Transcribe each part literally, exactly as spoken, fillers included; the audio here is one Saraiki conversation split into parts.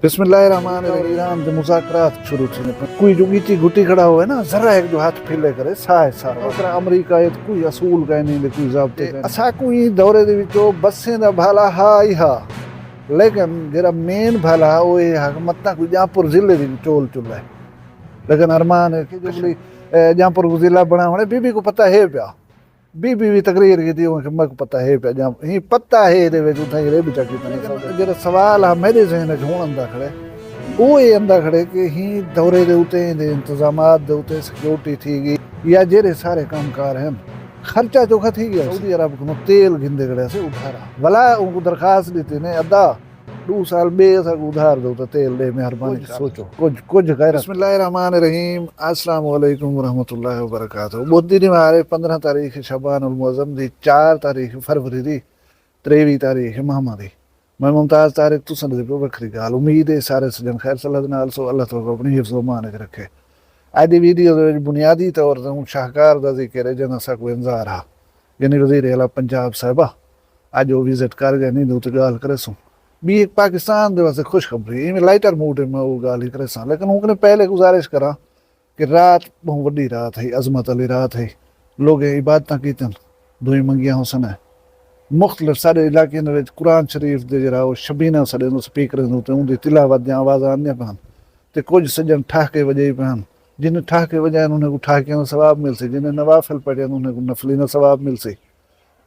بسم اللہ الرحمن الرحیم۔ ایران دے مذاکرات شروع تھیندے پئے۔ کوئی جو ڳچی گھٹی کھڑا ہوئے نا، ذرا ہک جو ہتھ پھلے کرے، ساہ ہے سارا۔ اس طرح امریکہ اچ کوئی اصول کائنی، تے کوئی ضابطے تے کائنی۔ اساکوں ایں دورے دے وچوں بسیں دا بھالا ہا ہی ہا، لیکن جیڑھا مین بھالا ہا، او اے ہا کہ متاں کوئی ڄامپور ضلع دی چول چلا ہے۔ لیکن ارمان ہے کہ جو بلی، اے، ڄامپور کوں ضلع بݨاوݨے، بی بی کوں پتہ ہے پیا۔ بی بی وی تقریر کیتی، اوں کہ میکوں پتہ ہے پیا، ڄاں ہی پتہ ہے، ایندے وچ اتھاں ہی رب چا کیتا نہیں۔ جیڑھا سوال ہا میݙے ذہن وچ ہݨ آندا کھڑے، او اے آندا کھڑے کہ ہی دورے دے اتے، ایندے انتظامات دے اتے، سیکیورٹی تھی ڳئی یا جیڑھے سارے کم کار ہن، خرچہ چوکھا تھی ڳیا۔ سعودی عرب کنوں تیل گھندے کھڑے سے ادھارا، ولا اونکوں درخواست ݙتی نے، ادا ݙو سال ٻئے اساکوں ادھار ݙیو تاں تیل ݙے، مہربانی کر۔ سوچو، کچھ، کچھ غیرت۔ بسم اللہ الرحمن الرحیم۔ السلام علیکم ورحمۃ اللہ وبرکاتہ۔ ٻدھ دی نماز ہے، پندرہ تاریخ شعبان المعظم دی، چار تاریخ فروری دی، تریوی تاریخ ماہ دی۔ میں ممتاز طارق، تساں ݙیہدے پئے ہو وکھری ڳالھ۔ امید ہے سارے سڄݨ خیر صلاح دے نال سو، اللہ تعالیٰ اپݨی حفظ و امان وچ رکھے۔ اڄ دی ویڈیو دے وچ بنیادی طور تے اوں شاہکار دا ذکر ہے جنہاں ساکوں انذار ہا، یعنی وزیر اعلیٰ پنجاب صاحبہ۔ اڄ او وزٹ کر ڳئے، نی دے اتے ڳالھ کریسوں۔ ٻی ہک پاکستان دے واسطے خوشخبری، ایویں لائٹر موڈ میں او ڳالھ ہی کریساں، لیکن اوں کنے پہلے گزارش کراں کہ رات ٻہوں وݙی رات ہئی، عظمت والی رات ہئی، لوگیں عبادتاں کیتن، دعائیں منگیاں ہوسن۔ مختلف ساݙے علاقیاں دے وچ قرآن شریف دے جیڑھا او شبینہ ساݙے نوں سپیکریں دے اتے اوندی تلاوت دیاں آوازاں آندیاں پئن، تے کجھ سڄݨ ٹھاکے وڄائی پئن۔ جنہیں ٹھاکے وڄائن، انہیں کوں ٹھاکیاں دا ثواب ملسی، جنہیں نوافل پڑھن، انہیں کوں نفلی دا ثواب ملسی۔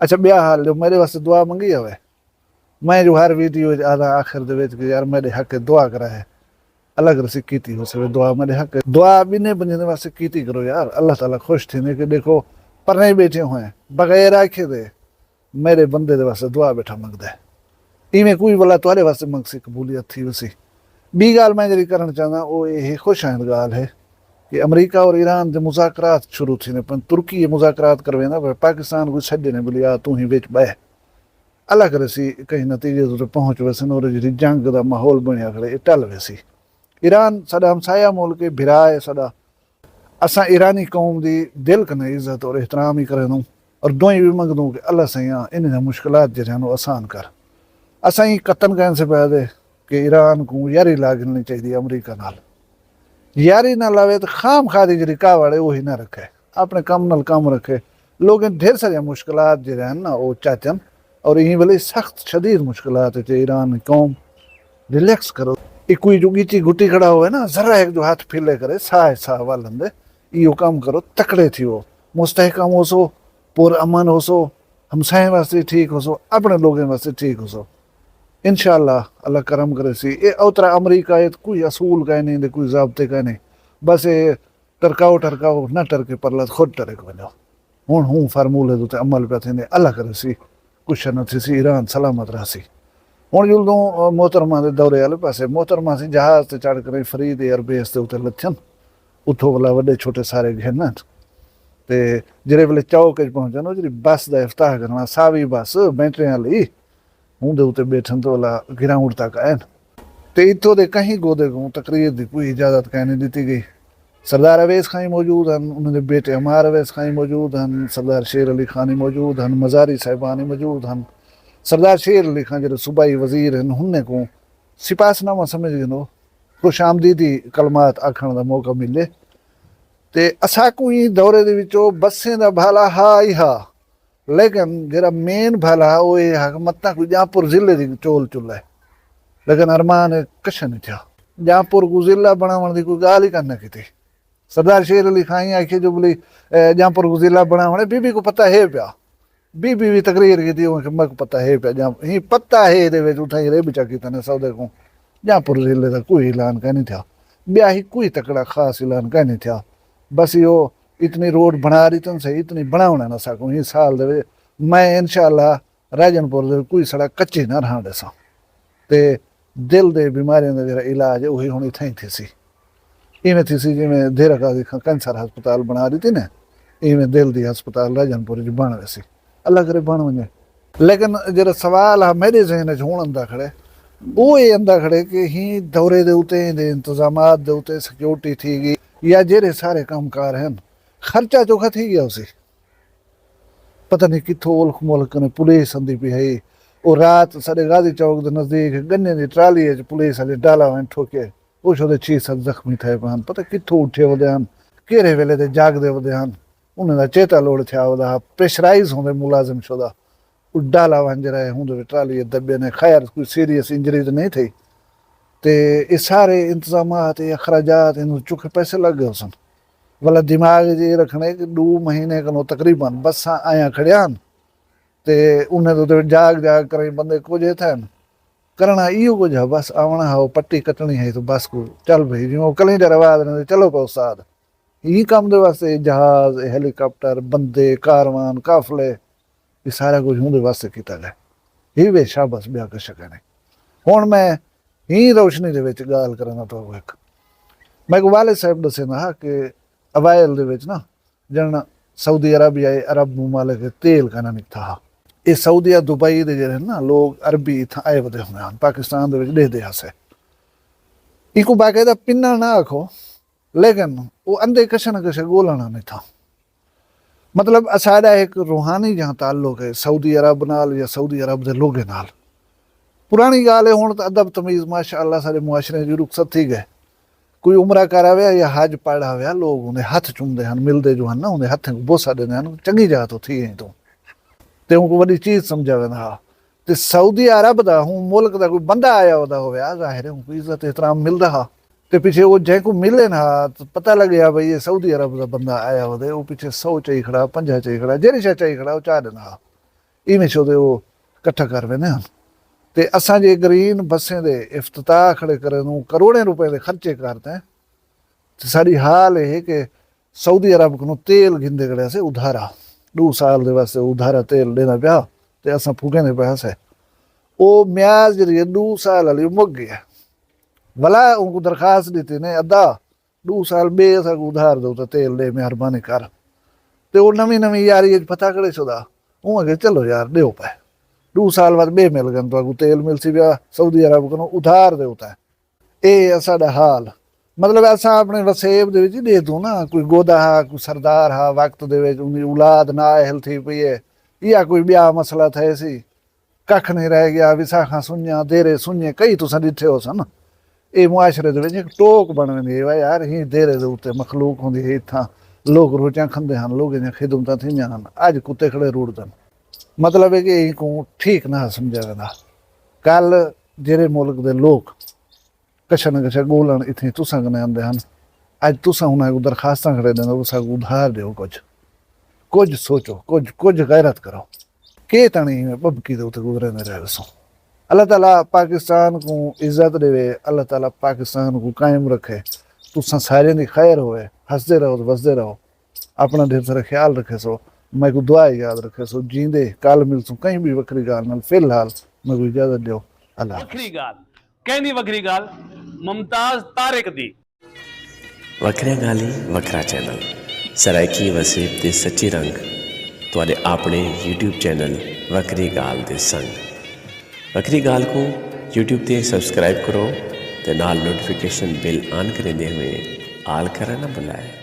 اچھا، ٻیا حال جو میݙے واسطے دعا منگی ہوئے۔ میں جو ہر ویڈیو وچ آہداں آخر دے وچ کہ یار میݙے حق دعا کرائے، الگ رسی کیتی ہوسے دعا میݙے حق۔ دعا ٻنہیں بندیاں دے واسطے کیتی کرو یار، اللہ تعالیٰ خوش تھیندے کہ ݙیکھو پریں ٻیٹھے ہوئے بغیر آکھے دے میݙے بندے دے واسطے دعا ٻیٹھا منگدا ہے۔ ایویں کوئی ولا تہاݙے واسطے منگسی، قبولیت تھی ویسی۔ ٻی ڳالھ میں جیڑھی کرݨ چاہنداں او اے ہے، خوش آئند ڳالھ ہے کہ امریکہ اور ایران دے مذاکرات شروع تھیندے پئن۔ ترکی اے مذاکرات کرویندا پئے، پاکستان کوں سݙے نے بلی آ توں ہی وچ ٻہہ۔ اللہ کرے سی کہیں نتیجے تے پہنچ ویسن اور جیڑھی جنگ دا ماحول بݨیا کھڑے، اے ٹل ویسی۔ ایران ساݙا ہمسایہ ملک ہے، بھرا ہے ساݙا۔ اساں ایرانی قوم دی دل کنے عزت اور احترام ہی کریندوں اور دعائیں وی منگدوں کہ اللہ سئیاں انہیں مشکلات جیڑھیاں نوں آسان کر۔ اساں ایں قطعاً کہن سے پئے دے کہ ایران کوں یاری لا گھنݨی چاہیدی ہے امریکہ نال۔ یاری نہ لاوے تے خام خواہ دی جیڑھی کاوڑ ہے، اوہی نہ رکھے، اپݨے کم نال کم رکھے۔ لوگیں ڈھیر ساریاں مشکلات جیڑھے ہن نا، او چاچن، اور ایں ویلے سخت شدید مشکلات ہے۔ تے ایران قوم، ریلیکس کرو۔ اے کوئی جو ڳچی گھٹی کھڑا ہوئے نا، ذرا ہک جو ہتھ پھلے کرے، ساہ ساہ ول ہندے۔ ایہو کم کرو، تکڑے تھیو، مستحکم ہوسو، پر امن ہوسو، ہمسائیں واسطے ٹھیک ہوسو، اپݨے لوگیں واسطے ٹھیک ہوسو۔ انشاءاللہ اللہ کرم کریسی۔ اے اوترا امریکہ اچ کوئی اصول کائنی، دے کوئی ضابطے کائنی۔ بس اے ٹرکاؤ، ٹرکاؤ، نہ ٹرکے پرلت خود ٹرک ونڄو۔ ہݨ ہوں فارمولے دے اتے عمل پیا تھیندے، اللہ کریسی کجھ نہ تھیسی، ایران سلامت رہسی۔ ہݨ جلدوں، آ، محترمہ دے دورے والے پاسے۔ محترمہ سی جہاز تے چڑھ کریں فرید ایئر بیس دے اتے لتھن۔ اتھوں ولا وݙے چھوٹے سارے گھنن۔ تے جیڑھے ویلے چوک اچ پہنچن، او جیڑھی بس دا افتتاح کرݨا، ساوی بس، بینٹریں والی، اوندے اتے ٻیٹھن تے ولا گراؤنڈ تک آئن۔ تے اتھوں دے کہیں گودے کوں تقریر دی کوئی اجازت کائنی ݙتی ڳئی۔ سردار اویس خاں ہی موجود ہن، انہاں دے بیٹے عمار اویس خاں ہی موجود ہن، سردار شیر علی خان ہی موجود ہن، مزاری صاحبان ہی موجود ہن۔ سردار شیر علی خاں جیڑھے صوبائی وزیر ہن، ہنیں کوں سپاس نامہ سمجھ گھنو، خوش آمدیدی کلمات آکھݨ دا موقع ملے۔ تے اساکوں ایں دورے دے وچوں بسیں دا بھالا ہا ہی ہا، لیکن جیڑھا مین بھالا ہا، او اے ہا کہ متاں کوئی ڄامپور ضلع دی چول چلا ہے، لیکن ارمان اے کشا نہیں تھیا۔ ڄامپور کوں ضلع بݨاوݨ دی کوئی ڳالھ ہی کائنی کیتی۔ سردار شیر علی خاں ہی آکھیے جو بلی، اے، ڄامپور کوں ضلع بݨاوݨے، بی بی کوں پتہ ہے پیا۔ بی بی وی تقریر کیتی، اوں کہ میکوں پتہ ہے پیا، ڄام-، ہی پتہ ہے دے وچ اتھاں ہی رب چا کیتے نے سودے کوں۔ ڄامپور ضلع دا کوئی اعلان کائنی تھیا، ٻیا ہی کوئی تکڑا خاص اعلان کائنی تھیا۔ بس ایہو اتنی روڈ بݨا ݙتن سے، اتنی بݨاوݨا نہ ساکوں ہی سال دے وچ۔ میں انشاءاللہ راجن پور دے کوئی سڑک کچی نہ رہݨ ݙیساں۔ تے دل دے بیماریاں دا جیڑھا علاج ہے، اوہی ہݨ اتھاں ہی تھیسی۔ ایویں تھیسی جیویں دیرہ غازی خاں کینسر ہسپتال بݨا ݙتی نے، ایویں دل دی ہسپتال راجن پور اچ بݨ ویسی۔ اللہ کرے بݨ ونڄے۔ لیکن جیڑھا سوال ہا میݙے ذہن اچ ہݨ آندا کھڑے، او اے آندا کھڑے کہ ہی دورے دے اتے، ایندے انتظامات دے اتے، سیکیورٹی تھی ڳئی یا جیڑھے سارے کم کار ہن، خرچہ چوکھا تھی ڳیا ہوسی۔ پتہ نہیں کتھوں الخ ملخ کنے پولیس آندی پئی ہئی، او رات ساݙے غازی چوک دے نزدیک ڳنجھیں دی ٹرالی اچ پولیس آلے ڈالا ونڄ ٹھوکے۔ اوشو دے چھی ست زخمی تھئے پئے ہن۔ پتہ کتھوں اٹھے ودے ہن، کیڑھے ویلے دے جاڳدے ودے ہن۔ انہیں دا چیتا لوڑ تھیا ودا ہا، پریشرائز ہوندے ملازم شودا۔ او ڈالا ونڄ رہے ہوندے وچ ٹرالی اچ دٻے نے۔ خیر کوئی سیریس انجری تے نہیں تھئی۔ تے اے سارے انتظامات، اے اخراجات، انہوں چکھے پیسے لڳ ڳئے ہوسن۔ ولا دماغ اچ اے رکھݨے کہ ݙو مہینے کنوں تقریباً بساں آیاں کھڑیاں ہن۔ تے انہیں دے تے جاڳ جاڳ کریں بندے کجھ تھئن۔ کرݨا ایہو کجھ ہا، بس آوݨا ہا، او پٹی کٹݨی ہئی تے بس کوں چل بھئی، جیویں او کلیں دا رواج رہندے، چلو پئے استاد۔ ایں کم دے واسطے جہاز، ہیلی کاپٹر، بندے، کاروان، قافلے، اے سارا کجھ اوندے واسطے کیتا ڳئے۔ ہی وے شابس، ٻیا کجھ کائنی۔ ہݨ میں ایں روشنی دے وچ ڳالھ کریندا تہاکوں ہک۔ میکوں والد صاحب ݙسیندا ہا کہ اوائل دے وچ نا، ڄݨ سعودی عرب یا اے عرب ممالک تیل کائنا نکتا ہا۔ اے سعودیہ، دبئی دے جیڑھے نا لوک عربی اتھاں آئے ودے ہوندے ہن، پاکستان دے وچ ݙیہدے ہاسے۔ اینکوں باقاعدہ پنݨ نہ آکھو، لیکن او اندے کشے نہ کشے ڳولݨ آندے تھا۔ مطلب اساݙا ہک روحانی جہاں تعلق ہے سعودی عرب نال یا سعودی عرب دے لوگیں نال۔ پراݨی ڳالھ ہے، ہݨ تاں ادب تمیز ماشاء اللہ ساݙے معاشرے دی رخصت تھی ڳئے۔ کوئی عمرہ کر آویا یا حج پڑھ آویا، لوگ اوندے ہتھ چمدے ہن، ملدے جو ہن نا، اوندے ہتھیں کوں بوسہ ݙیندے ہن، چنڳی جاہ توں تھی آئیں توں۔ تے اونکوں وݙی چیز سمجھیا ویندا ہا۔ تے سعودی عرب دا ہوں ملک دا کوئی بندہ آیا ودا ہویا، ظاہر ہے اونکوں عزت احترام ملدا ہا۔ تے پچھے او جینکوں ملے نا، تاں پتہ لڳیا بھئی اے سعودی عرب دا بندہ آیا ودے، او پچھے سو چائی کھڑا، پنجاہ چائی کھڑا، جیڑھی شے چائی کھڑا او چا ݙیندا ہا۔ ایویں شودے او کٹھا کر ویندے ہن۔ تے اساں جے گرین بسیں دے افتتاح کھڑے کریندوں، کروڑیں روپے دے خرچے کر تے، تے ساݙی حال اے ہے کہ سعودی عرب کنوں تیل گھندے کھڑے ہاسے ادھارا، ݙو سال دے واسطے ادھارا تیل ݙیندا پیا تے اساں پھوکیندے پئے ہاسے۔ او میعاد جیڑھی ہے ݙو سال آلی، او مک ڳئی ہے۔ ولا اونکوں درخواست ݙتی نے، ادا ݙو سال ٻئے اساکوں ادھار دے اتے تیل ݙے، مہربانی کر۔ تے او نویں نویں یاری اچ پھتا کھڑے شودا۔ اوں آکھیا چلو یار ݙیو پئے، ݙو سال بعد ٻئے مل ڳن، تہاکوں تیل ملسی پیا سعودی عرب کنوں ادھار دے اتے۔ اے اساݙا حال۔ مطلب اساں اپݨے وسیب دے وچ ݙیہدوں نا، کوئی گودا ہا، کوئی سردار ہا، وقت دے وچ اوندی اولاد نااہل تھی پئی ہے یا کوئی ٻیا مسئلہ تھئے سی، ککھ نہیں رہ ڳیا، وساخاں سنڄاں، دیرے سنڄے، کئی تساں ݙٹھے ہوسن۔ اے معاشرے دے وچ ہک ٹوک بݨ ویندی ہے، واہ یار، ہیں دیرے دے اتے مخلوق ہوندی ہے، اتھاں لوک روٹیاں کھندے ہن، لوکیں دیاں خدمتاں تھیندیاں ہن، اڄ کتے کھڑے روڑدن۔ مطلب ہے کہ اینکوں ٹھیک نہ سمجھیا ویندا۔ کل جیڑھے ملک دے لوک کشا نہ کشا ڳولݨ اتھیں تساں کنے آندے ہن، اڄ تساں انہاں کوں درخواستاں کھڑے ݙیندے ہو، ساکوں ادھار ݙیو کجھ۔ کجھ سوچو، کجھ، کجھ غیرت کرو۔ کے تاݨی ایویں ٻٻکی دے اتے گزریندے رہ ویسوں۔ اللہ تعالیٰ پاکستان کوں عزت ݙیوے، اللہ تعالیٰ پاکستان کوں قائم رکھے۔ تساں ساریاں دی خیر ہووے، ہسدے رہو تے وسدے رہو۔ اپݨا ڈھیر سارا خیال رکھیسو، میکوں دعا یاد رکھیسو۔ جیندے کل ملسوں کہیں ٻئی وکھری ڳالھ نال، فی الحال میکوں اجازت ݙیو۔ اللہ حافظ۔ وکھری ڳالھ، کیندی وکھری ڳالھ؟ ممتاز طارق دی۔ وکھریاں ڳالھیں، وکھرا چینل، سرائیکی وسیب دے سچے رنگ، تہاݙے آپݨے یوٹیوب چینل وکھری ڳالھ دے سنگ۔ وکھری ڳالھ کوں یوٹیوب تے سبسکرائب کرو تے نال نوٹیفیکیشن بیل آن کریندے ہوئیں آل کرݨ نہ بھلائے۔